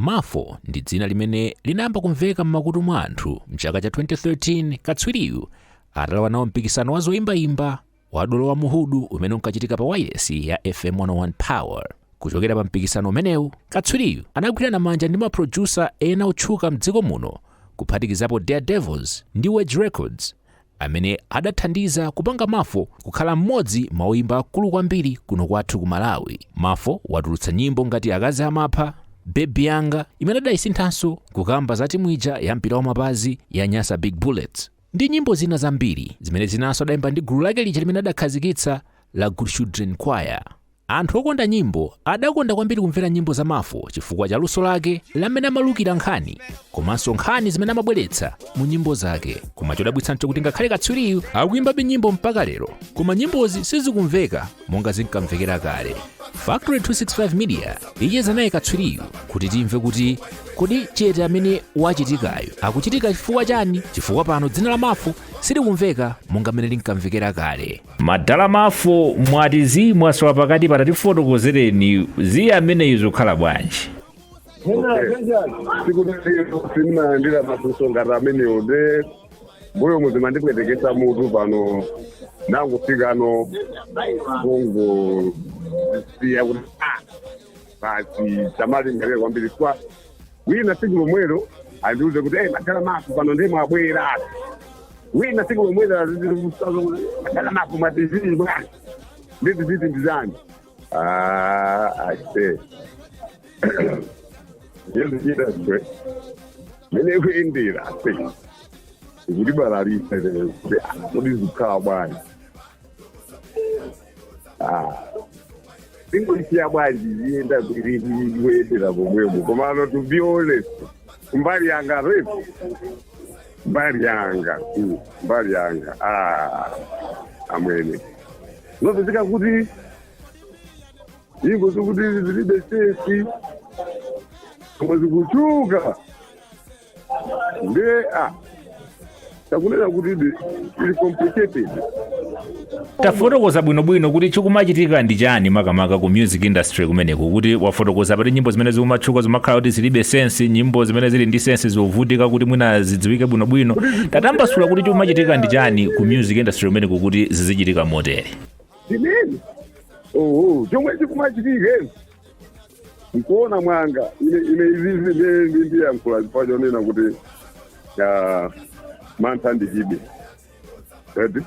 Mafo ndi dzina limene linayamba kumveka m'makutu mwa anthu mchaka cha 2013, katswiriyu atalowa nawo mpikisano wa zoyimbayimba wa Dolo wa Muhudu umene unkachitika pa wailesi ya FM 101 Power. Kuchokera pa mpikisano umenewu, katswiriyu anagwirana manja ndi maproducer ena otchuka mdziko muno, kuphatikizapo Daredevils ndi Wedge Records, amene adathandiza kupanga Mafo kukhala mmodzi mwa oyimba akulu kwambiri kuno kwathu ku Malawi. Mafo watulutsa nyimbo ngati Akazi Amapha, Bebi Yanga, imene adayisinthanso kukamba za timu ija ya mpira wa mapazi ya Nyasa Big Bullets, ndi nyimbo zina zambiri zimene zinanso adayimba ndi gulu lake lija limene adakhazikitsa la Good Children Choir. Anthu okonda nyimbo adakonda kwambiri kumvera nyimbo za Mafo chifukwa cha luso lake lamene amalukira nkhani komanso nkhani zimene amabweretsa mu nyimbo zake. Koma chodabwitsa nchokuti ngakhale katswiriyu akuyimbabe nyimbo mpaka lero, koma nyimbozi sizikumveka monga zinkamvekera kale. Factory 265 Media icheza naye katswiriyu kuti timve kuti kodi chete amene wachitikayo akuchitika chifukwa chani, chifukwa pano dzina la Mafo silikumveka monga mmene linkamvekera kale. Madala Mafo, mwati zi mwasowa pakati, patatifotokozereni zi ameneyi zikukhala bwanji? Sikuti sindinalandira mafunso ngati amenewo, nde mbuyo muzimandipwetekesa mutu. Pano nangofikano kungosiya kuti basi, tamalingalira kwambiri, chifukwa wina tsiku lomwelo andiuze kuti, "Hey, madala Mafo, pano ndiye mwabwera." Wina tsiku lomwelo, "Madala Mafo, mwatizii bwana, nditi ziti ndizani?" Ah, ase yezichita zwe mene kuyendera ase ikutibalalisa kuti kuti zikukhala bwanji. Ah, ingolisiya bwanji, ziyenda kuyendera pomwemo. Komano to be honest, mbali yanga refu, mbali yanga, mbali yanga, ah, amwene, zopezeka kuti nyimbo zikuti zilibe sense koma zikuchuka, nde takunena kuti ili complicated. Tafotokoza bwinobwino kuti chikumachitika ndi chani makamaka ku music industry kumeneku, kuti wafotokoza pati nyimbo zimene zikumatchuka zimakhala kuti zilibe sense, nyimbo zimene zili ndi sense zikuvutika kuti mwina zidziwike bwinobwino. Tatambasula kuti chikumachitika ndi chani ku music industry kumeneku kuti zizichitika motere. Chimene oho chomwe chikumachitika nkuona mwanga ine izizi ndiyankhula chifukwa chonena kuti mantha ndilibe eti.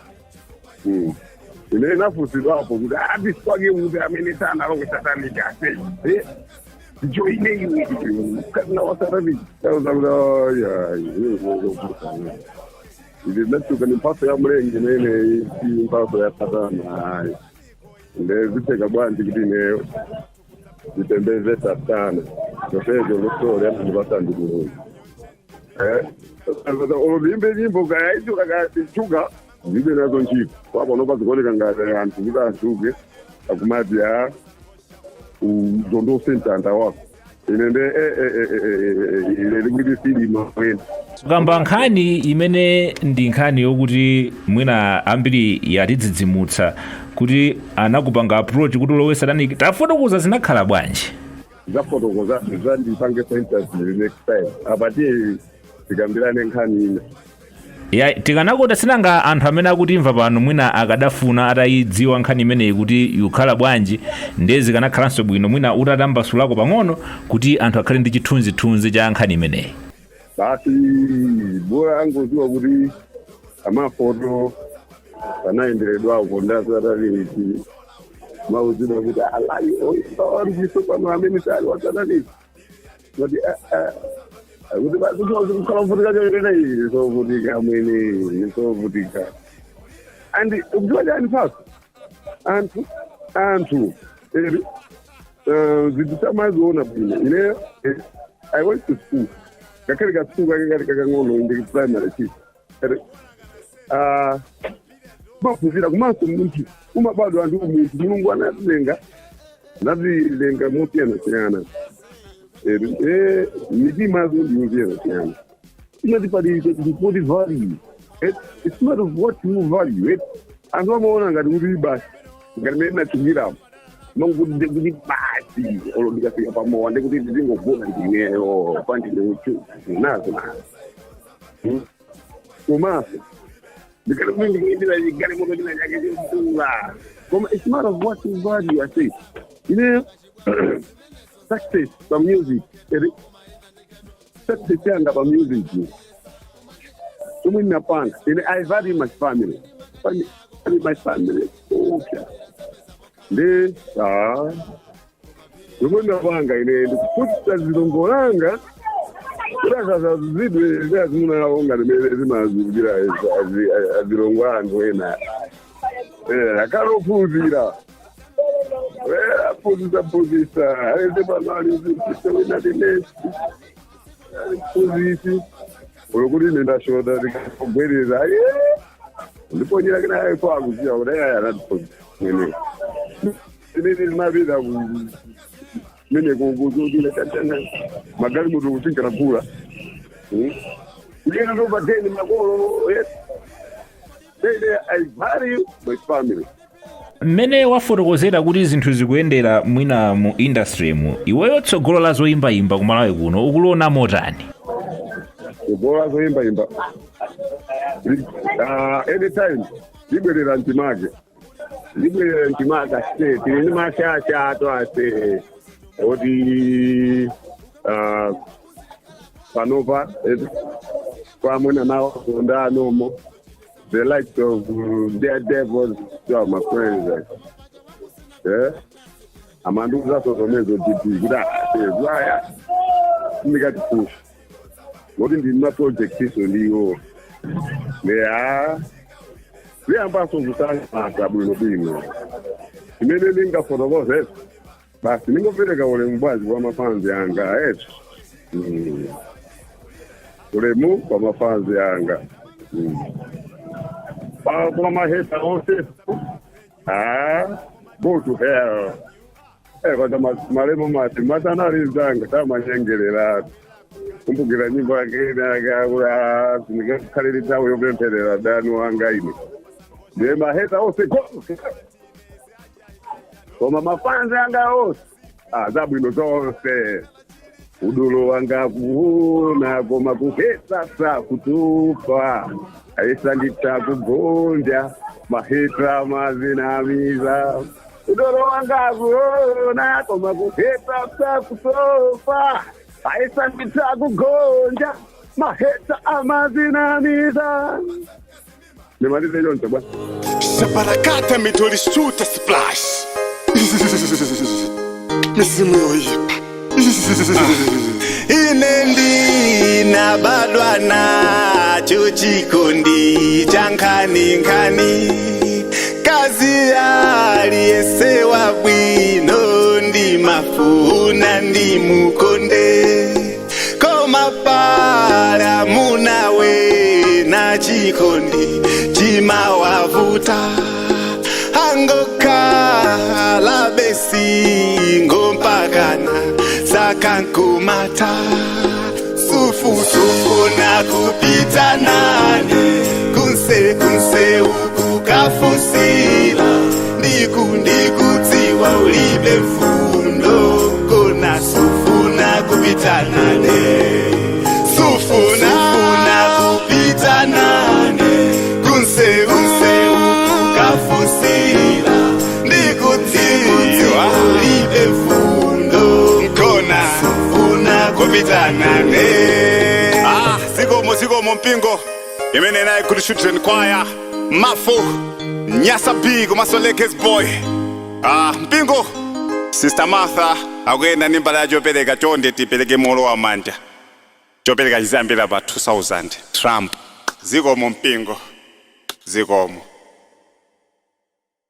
Ine nafusidwapo kuti artist wake kuti amene sanalowe satanic ase ndijoine iwe kana wa satanic, kuti ili nachuka ni mphaso ya mlengi imene si mphaso ya satana, ayi. Ndezitheka bwanji kuti ineyo ndipembeze satana chonsecho lusole anandipasa ndi Mulungu? Olundiyimbe nyimbo kaya ichuka kaya sichuka, ndibe nazo ntchito. Kwapano zikuoneka ngati anthu kuti achuke akumati a uzondose mtanda wako. Ine nde ine ndikuti silima mwene. Kamba nkhani imene ndi nkhani yokuti mwina ambiri yatidzidzimutsa kuti anakupanga approach kuti ulowe satanic, tafotokoza zinakhala bwanji? Zafotokoza zandipange interview next time, apa tiye tikambirane nkhani ina. Ya, tikanakonda, sinanga anthu amene akutimva pano mwina akadafuna atayidziwa nkhani imeneyi kuti ikukhala bwanji, ndiye zikanakhalanso bwino mwina utatambasulako pang'ono kuti anthu akhale ndi chithunzithunzi cha nkhani imeneyi. Basi, bora angoziwa kuti amafoto anayenderedwako ndi asataniki, mauzidwa kuti alayi oimba pano amene sali wasataniki kuti kuti basi kukhala kuvutika choyerera iyi, sovutika mwene, sovutika. And ukudziwa chani pasi, anthu eri zinthu samaziona bwino. Ine I went to school, ngakhale ka school kake kali kakang'ono, ndi primary six. Maphunzira komanso munthu umabadwa ndi umunthu. Mulungu anatilenga, anatilenga mosiyanasiyana. Mitima zo ndi yosiyanasiyana. Imati pali kuti value. It's not of what you value. Anthu amaona ngati kuti basi, ngati mene nachukiramo manguti kuti basi. Olo ndikafika pamowa ndikuti ndingogona ndineyo pandine nazo na komanso ndikati kuti ndikuimbira chigalimoto china chake chokula, koma it's matter of what you value. I say success pa music, success yanga pa music chomwe ndinapanga ine, I value my family. Family, my family, okay. Ndi zomwe ndinapanga ine ndikufutsa zilongo langa kuti asazazidwe zazimuna ngati mene zimazikira azilongo anthu ena akalophunzira, aphunzisa phunzisa aleze pano alizisa wina linesi aliphunzisi ulokuti ine ndashoda ndikagwereza aye ndiponyera kina kwakuziya kuti aya anatiphunzisa mwene inini limapita mene kukuzudila chachana magalimoto kutinkaragula kuyenda topateni makolo. Yes. I value my family. Mmene wafotokozera kuti zinthu zikuyendera mwina mu industry mu, iweyo tsogolo la zoyimbayimba kumalawi kuno ukuliona motani? Tsogolo la zoyimbayimba anytime libwerera mchimake, libwerera mchimake. Ase tili ndi mashasha ato ase oti panopa pamwe nawo konda anomo, the likes of Daredevils, so my friends, amandiuzaso zomezo DP kuti aya ndikati push ngoti ndini maproject iso ndiwo ya ziyambaso kusangalasa bwinobwino. Imene ndingafotokozeso basi, ningopereka ulemu bwazi kwa mafanzi anga etu. Ulemu kwa mafanzi anga. Kwa mahaters onse, go to hell. Kwanza malemo mati masanalizanga tamanyengerera kumbukira nyimbo yake nakakula ndikakhalira nthawi yopempherera dani wanga ine ndiye mahaters onse go to hell, koma mafanzi anga onse, zabwino zonse. Udolo wanga kuona koma kuheta sakutupa aisandita kugonja mahaters mazinamiza. Udolo wanga kuona koma kuheta sakutopa aisandita kugonja mahaters amazinamiza. Nimalize choncho bwana. Shabarakata mitolisuta splash mizimu yoyipa. Ine ndinabadwa nacho chikondi cha nkhani nkhani kazi aliyese wabwino ndimafuna ndimukonde koma pala munawe na chikondi chimawavuta angokhala besingo mpakana sakankumata sufu sufuna kupita nane kunse kunse ukukafusila ndiku ndikudziwa ulibe mfundo kona sufuna kupita nane sufuna sufuna kupita nane kunse kunse ukukafusila ndikudziwa ulibe mfundo kona sufuna kupita nane. Zikomo, zikomo mpingo. Imene naye kuti children choir Mafu Nyasa B komanso Lekes Boy. Mpingo, Sister Martha akuyenda ndi mbala ya chopereka. Chonde tipereke molowa manja. Chopereka chizambira pa 2000 Trump. Zikomo mpingo, zikomo.